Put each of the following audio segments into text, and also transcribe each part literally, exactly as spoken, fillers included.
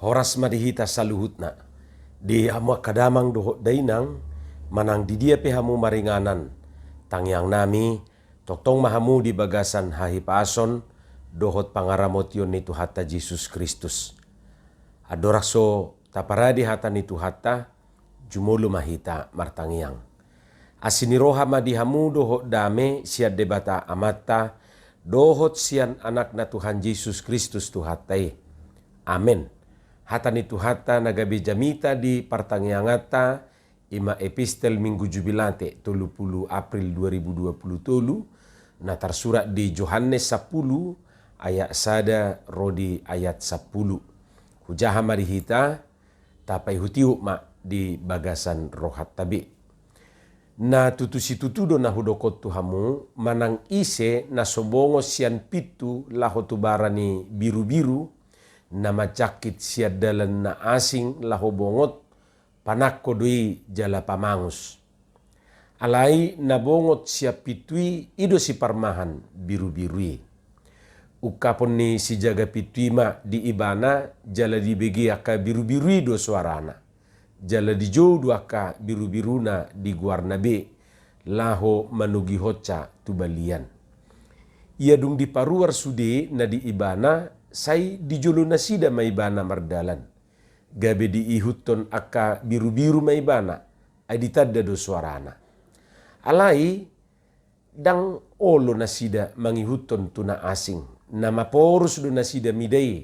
Horas ma di hita saluhutna. Di hamu angka damang dohot dainang, manang di dia pe hamu maringanan, tangiang nami, tongtong ma hamu di bagasan hahipason dohot pangaramotion ni Tuhanta Jesus Kristus. Andorang so taparade hata ni Tuhanta, jumolo ma hita martangiang. Asi ni roha ma di hamu dohot dame sian Debata Amanta, dohot sian Anakna Tuhan Jesus Kristus Tuhanta i. Amen. Hata ni Tuhanta na gabe jamita di partangianganta, ima epistel Minggu Jubilate, tolu pulu April dua ribu dua pulu tolu, na tarsurat di Johannes sampulu, ayat sada ro di ayat sampulu. Hujaha ma di hita, tapaihutihut ma di bagasan rohanta be. Na tutu situtu do na hudok on tu hamu, manang ise na so bongot sian pintu laho tu bara ni birubiru, na manjangkit sian dalan na asing laho bongot, panangko do i jala pamangus. Alai na bongot sian pintu i, i do siparmahan birubiru i. Ungkapon ni sijaga pintu i ma di ibana, jala dibege angka birubiru i do soarana. Jala dijou do angka birubiruna di goarna be, laho manogihonsa tu balian. Ia dung diparuar sude na di ibana, sai di jolo nasida ma ibana mardalan. Gabe diihuthon angka birubiru ma ibana, ai ditanda do soarana. Alai ndang olo nasida mangihuthon tu na asing, na maporus do nasida mida i,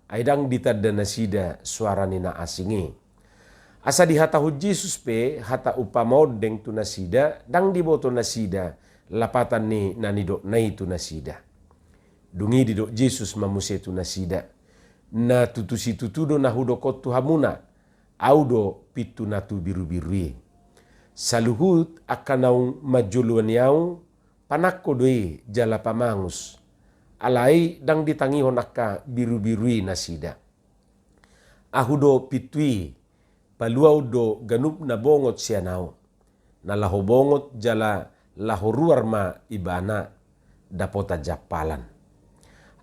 ai ndang ditanda nasida soara ni na asing i. Asa dihatahon Jesus pe hata umpama ondeng tu nasida, ndang diboto nasida lapatan ni na nidokna i tu nasida. Dung i didok Jesus ma muse tu nasida, na tutu situtu do na hudok on tu hamuna, Au do pintu na tu birubiru i. Saluhut angka naung manjoloani Au, panangko do i jala pamangus. Alai ndang ditangihon angka birubiru i nasida. Ahu do pintu i, paluaon do ganup na bongot sian Au. Na laho bongot jala laho ruar ma ibana, dapotan jampalan.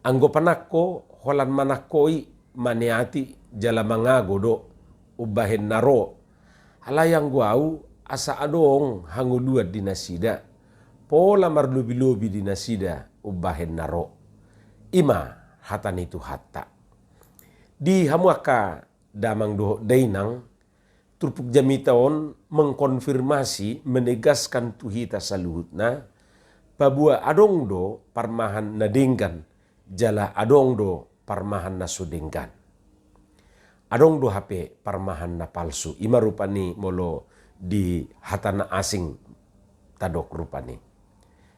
Anggo panangko, holan manangkoi, maneati jala mangago do umbahen na ro. Alai anggo Au, asa adong hangoluan di nasida, pola marlobilobi di nasida umbahen na ro. I ma hata ni Tuhanta. Di hamu angka damang dohot dainang, turpuk jamita on mengkonfirmasi, menegaskan tu hita saluhutna, paboa adong do parmahan na denggan, jala adong do parmahan na so denggan. Adong do hape parmahan na palsu, i ma rupani molo di hata na asing tadok rupani.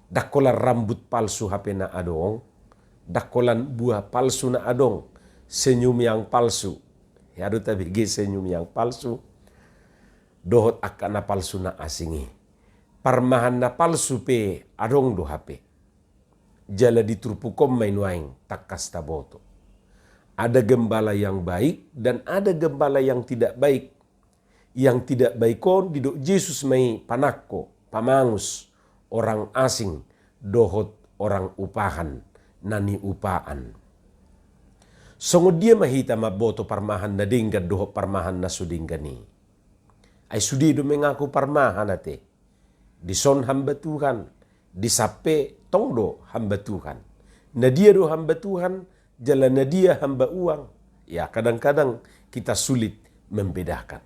Ndang holan rambut palsu hape na adong, ndang holan buah palsu na adong, senyum yang palsu. Hea do tabege senyum yang palsu, dohot angka na palsu na asing i. Parmahan na palsu pe adong do hape. Jala di turpuk on ma i nuaeng tangkas taboto. Ada gembala yang baik dan ada gembala yang tidak baik. Yang tidak baik on didok Jesus ma i panangko, pamangus, orang asing, dohot orang upahan, na niupaan. Songon dia ma hita mamboto parmahan na denggan dohot parmahan na so denggan i? Ai sude do mengaku parmahan ate. Dison hamba Tuhan, dison pe tong do hamba Tuhan. Na dia do hamba Tuhan, jala na dia hamba uang. Ya, kadang-kadang kita sulit membedakan.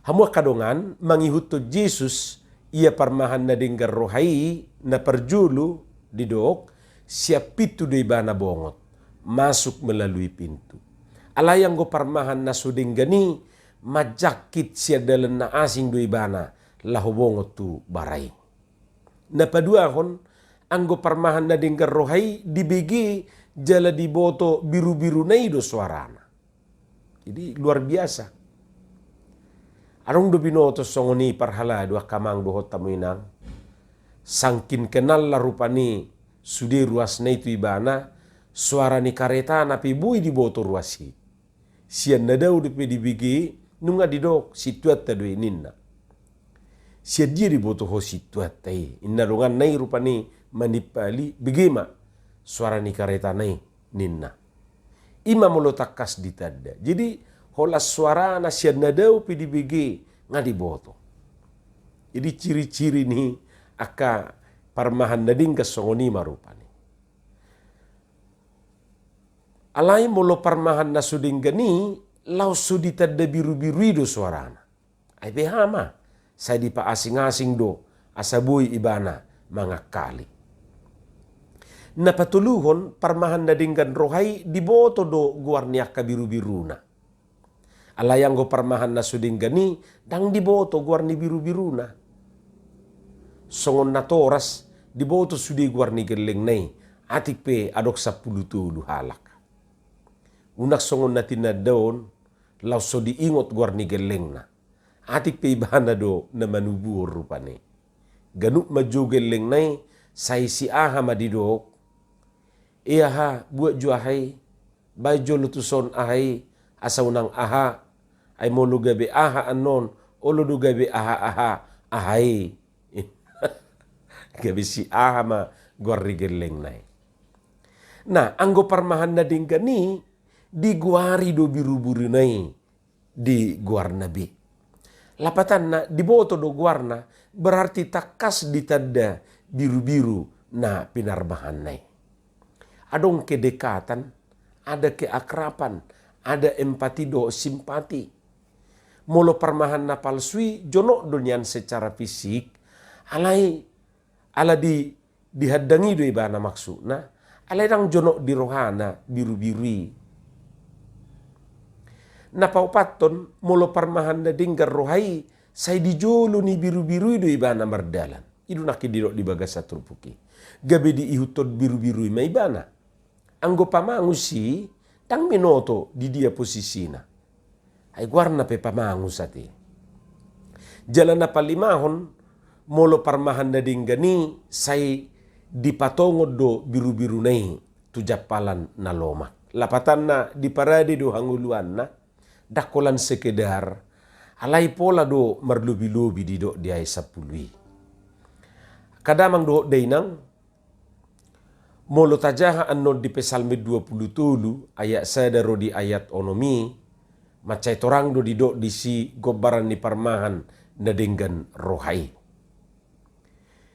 Hamu angka dongan, mangihuthon Jesus, ia parmahan na denggan roha i, na parjolo didok, sian pintu do ibana bongot, masuk melalui pintu. Alai anggo parmahan na so denggan i, manjangkit sian dalan na asing do ibana, laho bongot tu bara i. Na paduahon, anggo parmahan na denggan roha i dibege jala diboto birubiruna i do soarana. Jadi luar biasa. Adong do binoto songon i parhalado angka amang dohot hamu inang. Sangkin kenalna rupani sude ruasna i tu ibana, soara ni karetana pe boi diboto ruas i. Sian na dao dope dibege, nunga didok, sintuanta do i ninna. Sian dia diboto ho sintuanta i? Inna donganna i rupani manimpali, bege ma soara ni karetana i ninna. Ima molo tangkas ditanda. Jadi, holan suarana sian na dao pe dibege, nga diboto. Jadi, ciri-ciri ni angka parmahan na denggan songon i ma rupani. Alai molo parmahan na so denggan i, laos so ditanda birubiru i do suarana. Ai beha ma, sai dipaasing-asing do, asa boi ibana mangangkali. Na patoluhon, parmahan na denggan roha i diboto do goar ni angka birubiruna. Alai anggo parmahan na so denggan i, ndang diboto goar ni birubiruna. Songon natoras, diboto sude goar ni gellengna i, atik pe adong sampulu tolu halak. Unang songon na tinanda on, laos so diingot goar ni gellengna. Atik pe ibana do na manubuhon rupani. Ganup ma jo gellengna i, sai si aha ma didok. E aha, buat jo aha i, baen jolo tuson aha i, asa unang aha, ai molo gabe aha annon, olo do gabe aha-aha, aha i. Gabe si aha ma goar ni gellengna i. Nah, anggo parmahan na denggan i, digoari do birubiruna i di goarna be. Lapatanna diboto do goarna, berarti tangkas ditanda birubiru na pinarmahanna i. Adong kedekatan, ada keakraban, ada empati dohot simpati. Molo parmahan na palsu i, jonok do nian secara fisik, alai ala di, dihandangi do ibana maksudna, alai ndang jonok di rohana birubiru i. Na paopathon, molo parmahan na denggan roha i, sai di jolo ni birubiru i do ibana mardalan. I do nangkin didok di bagasan turpuk i. Gabe diihuthon birubiru i ma ibana. Anggo pamangus i, ndang binoto di dia posisina. Ai goarna pe pamangus ate. Jala na palimahon, molo parmahan na denggan i, sai dipatongot do birubiruna i tu jampalan na lomak. Lapatanna diparade do hangoluanna, ndang holan sekedar, alai pola do marlobilobi didok di ayat sampulu i. Angka damang dohot dainang, molo tajaha annon di Psalmen dua pulu tolu, ayat sada ro di ayat onom i, mansai torang do didok disi gombaran ni parmahan na denggan roha i.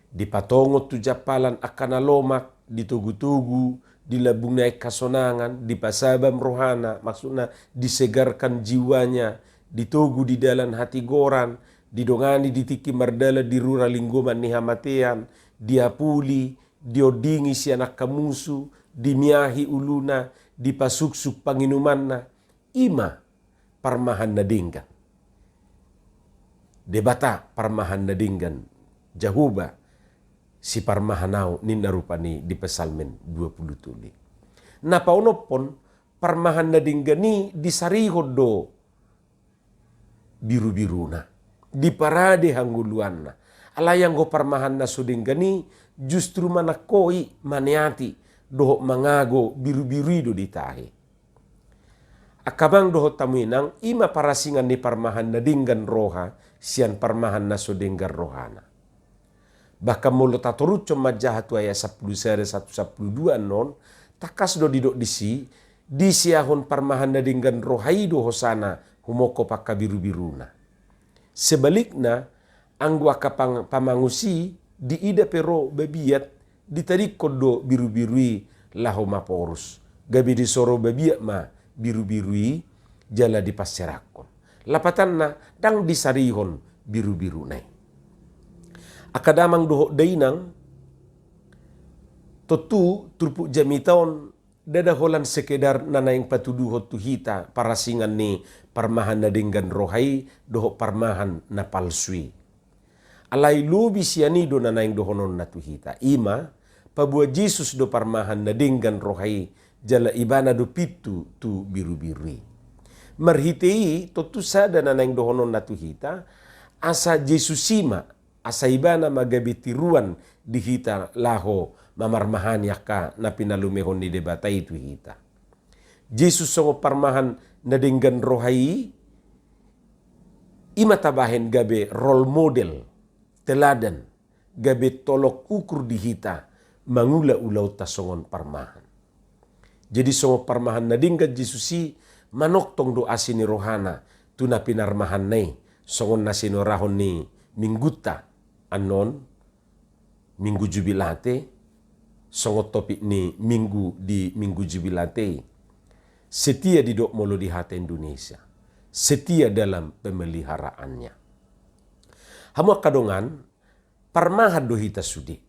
Dipatongot tu jampalan angka na lomak, ditogutogu di lambungna aek hasonangan, dipasabam rohana, maksudna disegarkan jiwanya, ditogu di dalan hatigoran, didongani di tingki mardalan di rura linggoman ni hamatean, diapuli, diondingi sian angka musu, dimiahi uluna, dipasuksuk panginumanna, i ma parmahan na denggan. Debata parmahan na denggan, Jahowa siparmahan au, ninna rupani di Psalmen dua pulu tolu i. Na paonomhon, parmahan na denggan i disarihon do birubiruna, diparade hangoluanna. Alai anggo parmahan na so denggan i justru manangkoi, maneati, dohot mangago birubiru i do di tahi. Angka amang dohot hamu inang, i ma parasingan ni parmahan na denggan roha sian parmahan na so denggan rohana. Bahkan molo tatorushon manjaha tu ayat sampulu sada sahat tu sampulu dua annon, tangkas do didok disi, disiahon parmahan na denggan roha i do hosana humongkop angka birubiruna. Sebalikna, anggo angka pang-, pamangus i diida pe ro babiat, ditadingkon do birubiru i laho maporus. Gabe disoro babiat ma birubiru i jala dipanserakhon. Lapatanna ndang disarihon birubiruna i. Angka damang dohot dainang, tontu turpuk jamita on ndada holan sekedar na naeng patuduhon tu hita parasingan ni parmahan na denggan roha i dohot parmahan na palsu i. Alai lobi sian i do na naeng dohononna tu hita. I ma, paboa Jesus do parmahan na denggan roha i, jala ibana do pintu tu birubiru i. Marhite i, tontu sada na naeng dohononna tu hita, asa Jesus i ma, asa ibana ma gabe tiruan di hita laho mamarmahani angka na pinalumehon ni Debata i tu hita. Jesus songon parmahan na denggan roha i, i ma tabahen gabe role model, teladan, gabe tolok ukur di hita mangula ulaonta songon parmahan. Jadi songon parmahan na denggan Jesus i manongtong do asi ni rohana tu na pinarmahanna i, songon na sinorahon ni minggunta annon, Minggu Jubilate, songon topik ni minggu di Minggu Jubilate i. Setia didok molo di hata Indonesia, setia dalam pemeliharaannya. Hamu angka dongan, parmahan do hita sude.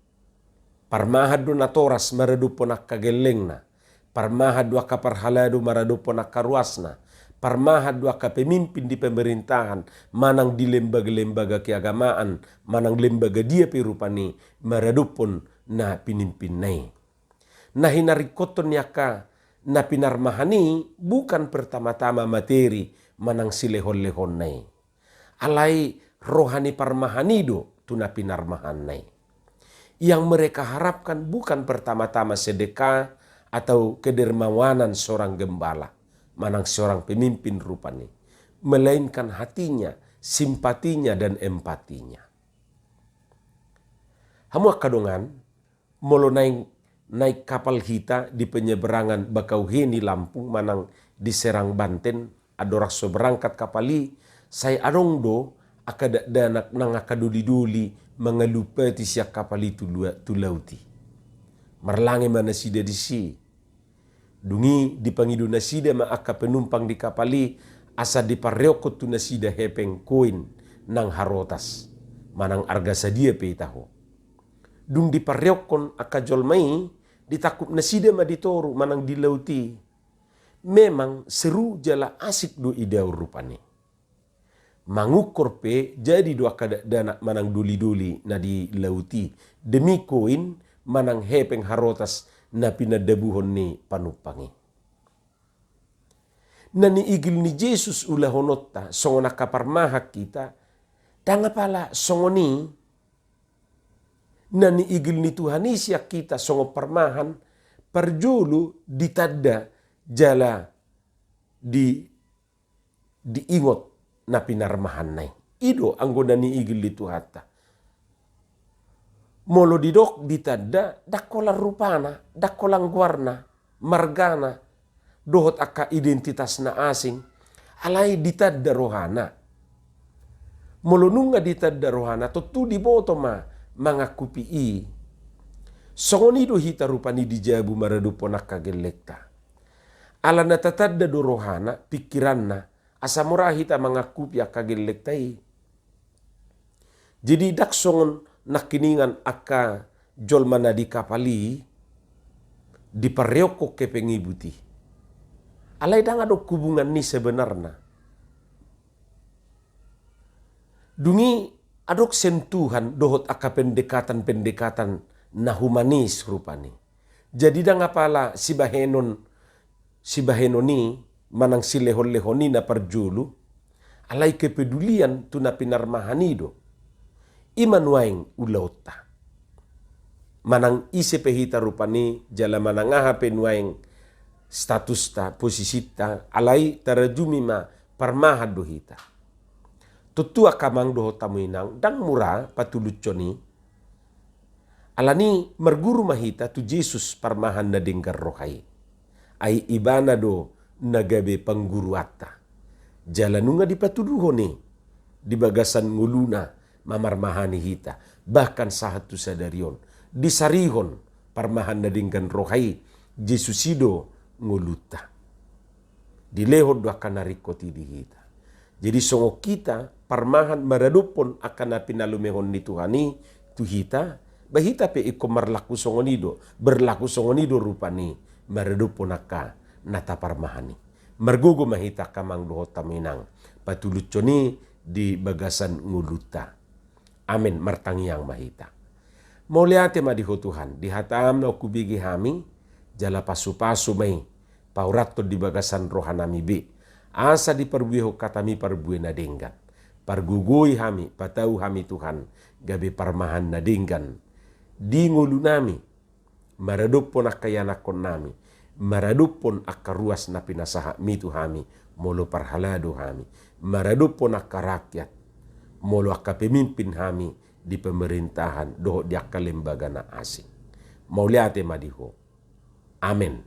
Parmahan do natoras maradophon angka gellengna. Parmahan do angka parhalado maradophon angka ruasna. Parmahan do angka pemimpin di pemerintahan, manang di lembaga-lembaga keagamaan, manang lembaga dia pe rupani, maradophon na pinimpinna i. Na hinaringkothon ni angka na pinarmahan i bukan pertama-tama materi manang silehon-lehonna i. Alai roha ni parmahan i do tu na pinarmahanna i. Yang mereka harapkan bukan pertama-tama sedekah atau kedermawanan seorang gembala, manang seorang pemimpin rupani, melainkan hatinya, simpatinya, dan empatinya. Hamu angka dongan, molo naeng naik kapal hita di penyeberangan Bakauheni Lampung manang di Serang Banten, andorang so berangkat kapal i, sai adong do angka dakdanak nang angka doli-doli mangalumpati sian kapal i tu lua-, tu laut i. Marlange ma nasida disi. Dung i dipangido nasida ma angka penumpang di kapal i asa diparreokkon tu nasida hepeng koin nang harotas, manang arga sadia pe i taho. Dung diparreokkon angka jolma i, ditangkup nasida ma di toru manang di laut i. Memang seru jala asik do idaon rupani. Mangukkor pe jadi do angka dakdanak manang doli-doli na di laut i demi koin manang hepeng harotas na pinandabuhon ni panumpang i. Na niigil ni Jesus ulahononta songon angka parmahan hita, ndang apala songon i. Na niigil ni Tuhan i sian hita songon parmahan, parjolo ditanda jala di, diingot na pinarmahanna i. I do anggo na niigil ni Tuhanta. Molo didok ditanda, ndang holan rupana, ndang holan goarna, margana, dohot angka identitas na asing, alai ditanda rohana. Molo nunga ditanda rohana, tontu diboto ma mangangkupi i. Songon i do hita rupani di jabu maradophon angka gellengta. Ala na tatanda do rohana, pingkiranna, asa mura hita mangangkupi angka gellengta i. Jadi ndang songon nangkiningan angka jolma na di kapal i diparreokkon hepeng ibut i. Alai ndang adong hubungan ni sebenarna. Dung i adong sentuhan dohot angka pendekatan-pendekatan na humanis rupani. Jadi ndang apala sibahenon, sibahenon i manang silehon-lehon i na parjolo, alai kepedulian tu na pinarmahan i do. I ma nuaeng ulaonta. Manang ise pe hita rupani jala manang aha pe nuaeng statusta, posisinta, alai tarajumi ma parmahan do hita. Tontu angka amang dohot hamu inang, ndang mura patulushon i. Alani marguru ma hita tu Jesus parmahan na denggan roha i. Ai ibana do na gabe pangguruanta. Jala nunga dipatuduhon i di bagasan ngoluna mamarmahani hita. Bahkan sahat tu sadari on disarihon parmahan na denggan roha i, Jesus i do ngolunta. Dilehon do angka na ringkot i di hita. Jadi songon hita parmahan maradophon angka na pinalumehon ni Tuhan i tu hita, ba hita pe ingkon marlaku songon i do, berlaku songon i do rupani maradophon angka na taparmahan i. Margogo ma hita angka amang dohot hamu inang patulushon i di bagasan ngolunta. Amen. Martangiang ma hita. Mauliate ma di Ho Tuhan, di hataM na hubege hami, jala pasupasu ma i paurathon di bagasan rohanami be, asa diparbuehon hataMi parbue na denggan. Pargogoi hami, patau hami Tuhan, gabe parmahan na denggan di ngolunami, maradophon angka ianakhonnami, maradophon angka ruas na pinasahatMi tu hami, molo parhalado hami, maradophon angka rakyat, molo angka pemimpin hami di pemerintahan dohot di angka lembaga na asing. Mauliate ma di Ho. Amen.